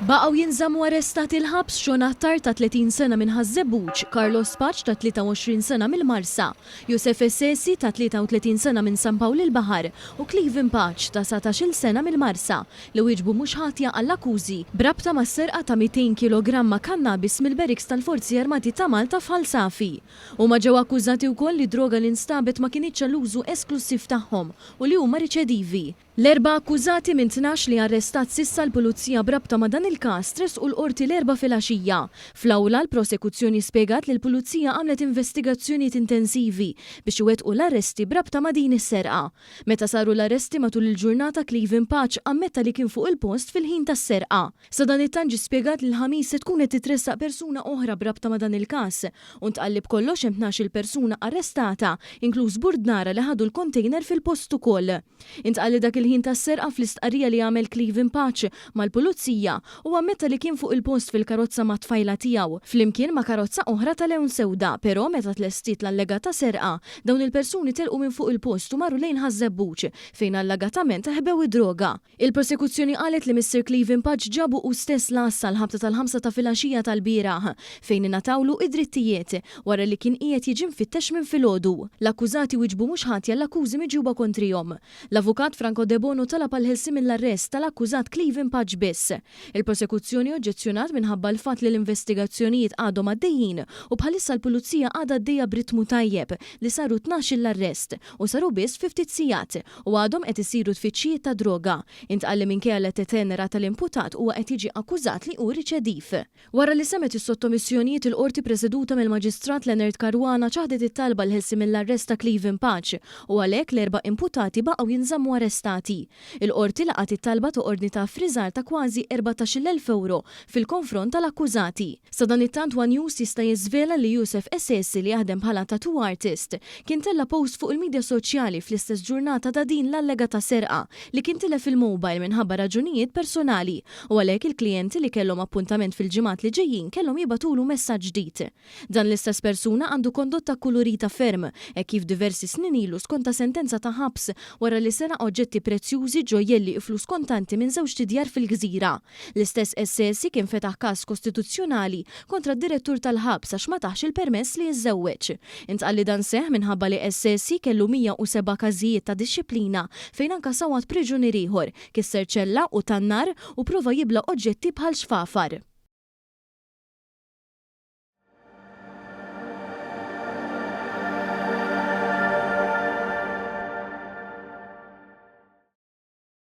Baqgħu jinżammu arrestati l-ħabs Sean Attard ta' 30 sena minn Ħaż-Żebbuġ, Carlos Pace ta' 23 sena mill-Marsa, Youssef Essesi ta' 33 sena minn San Pawl il-Baħar u Cleven Pace ta' 19-il sena mill-Marsa li wieġbu mhux ħatja għall-akkużi b'rabta mas-serqa ta' 200 kilogramma kannabis mill-barracks tal-Forzi Armati ta' Malta f'Ħal Safi. Huma ġew akkużati wkoll li d-droga li nstabet ma kinitx għall-użu esklussiv tagħhom u li huma riċedivi. L-erba' akkużati minn 12 li arrestat s'issa l-Pulizija b'rabta ma' dan il-każ tressqu l-Qorti l-Erbgħa filgħaxija. Fl-awla, l-Prosekuzzjoni spjegat li l-Pulizija għamlet investigazzjonijiet intensivi biex iwettqu l-arresti b'rabta ma' din is-serqa. Meta saru l-arresti matul il-ġurnata Cleven Pace ammetta li kien fuq il-post fil-ħin tas-serqa. Sadanittant ġie spjegat li l-Ħamis se tkun qed titressaq persuna oħra b'rabta ma' dan il-każ u ntqal li b'kollox hemm 12-il persuna arrestata, inkluż burdnara li ħadu l-kontejner fil-post ukoll. Intqal li dak il-ħin tas-serqa fl-istqarrija li għamel Cleven Pace mal-Pulizija, huwa ammetta li kien fuq il-post fil-karozza mat-tfajla tiegħu, flimkien ma' karozza oħra ta' lewn sewda, però meta tlestiet l-allegata serqa, dawn il-persuni telqu minn fuq il-post u marru lejn Ħaż-Żebbuġ, fejn allagatament ħbew id-droga. Il-Prosekuzzjoni qalet li Mister Cleven Pace ġabu hu stess l-għassa għall-ħabta tal-ħamsa ta' filgħaxija tal-bieraħ, fejn ingħatawlu id-drittijiet, wara li kien qiegħed jiġi mfittex minn filgħodu. L-akkużati wieġbu mhux ħatja għall-akkużi miġjuba kontrihom. L-Avukat Franco Debono talab għall-ħelsien mill-arrest tal-akkużat Cleven Pace biss. Il-Prosekuzzjoni oġġezzjonat minħabba l-fatt li l-investigazzjonijiet għadhom għaddejjin u bħalissa l-Pulizija għadha għaddejja b'ritmu tajjeb li saru 12-il arrest u saru biss fi ftit sigħat. U għadhom qed isiru tfittxijiet ta' droga. Intqal li minkejja l-età tenera tal-imputat huwa qed jiġi akkużat li hu riċediv. Wara li semgħet is-sottomissjonijiet il-Qorti preseduta mill-Maġistrat Leonard Caruana ċaħdet it-talba għall-ħelsien mill-arrest ta' Cleven Pace u għalhekk l-erba' imputati baqgħu jinżammu arrestati. Il-Qorti laqgħet it-talba ta' ordni ta' ffriżar ta' kważi 14,000 ewro fil-konfront tal-akkużati. Sadanittant one News jista' jiżvela li Youssef Essesi li jaħdem bħala tattoo artist kien tella' post fuq il-midja soċjali fl-istess ġurnata ta' din l-allegata serqa li kien tilef il-mobile minħabba raġunijiet personali u għalhekk il-klijenti li kellhom appuntament fil-ġimgħat li ġejjin kellhom jibagħtulu messaġġ ġdid. Dan l-istess persuna għandu kondotta kkulurita ferm, hekk kif diversi snin ilu skonta sentenza ta' ħabs wara li seraq oġġetti prezzjużi, ġojjelli u flus kontanti minn żewġt idjar fil-gżira. L-istess Essesi kien fetaħ każ kostituzzjonali kontra d-direttur tal-ħabs għax ma tahx il-permess li jiżżewweġ. Intqal li dan seħħ minħabba li Essesi kellu 107 każijiet ta' dixxiplina fejn anka sawwat priġunier ieħor, kisser ċella u ta n-nar u prova jibla' oġġetti bħal xfafar.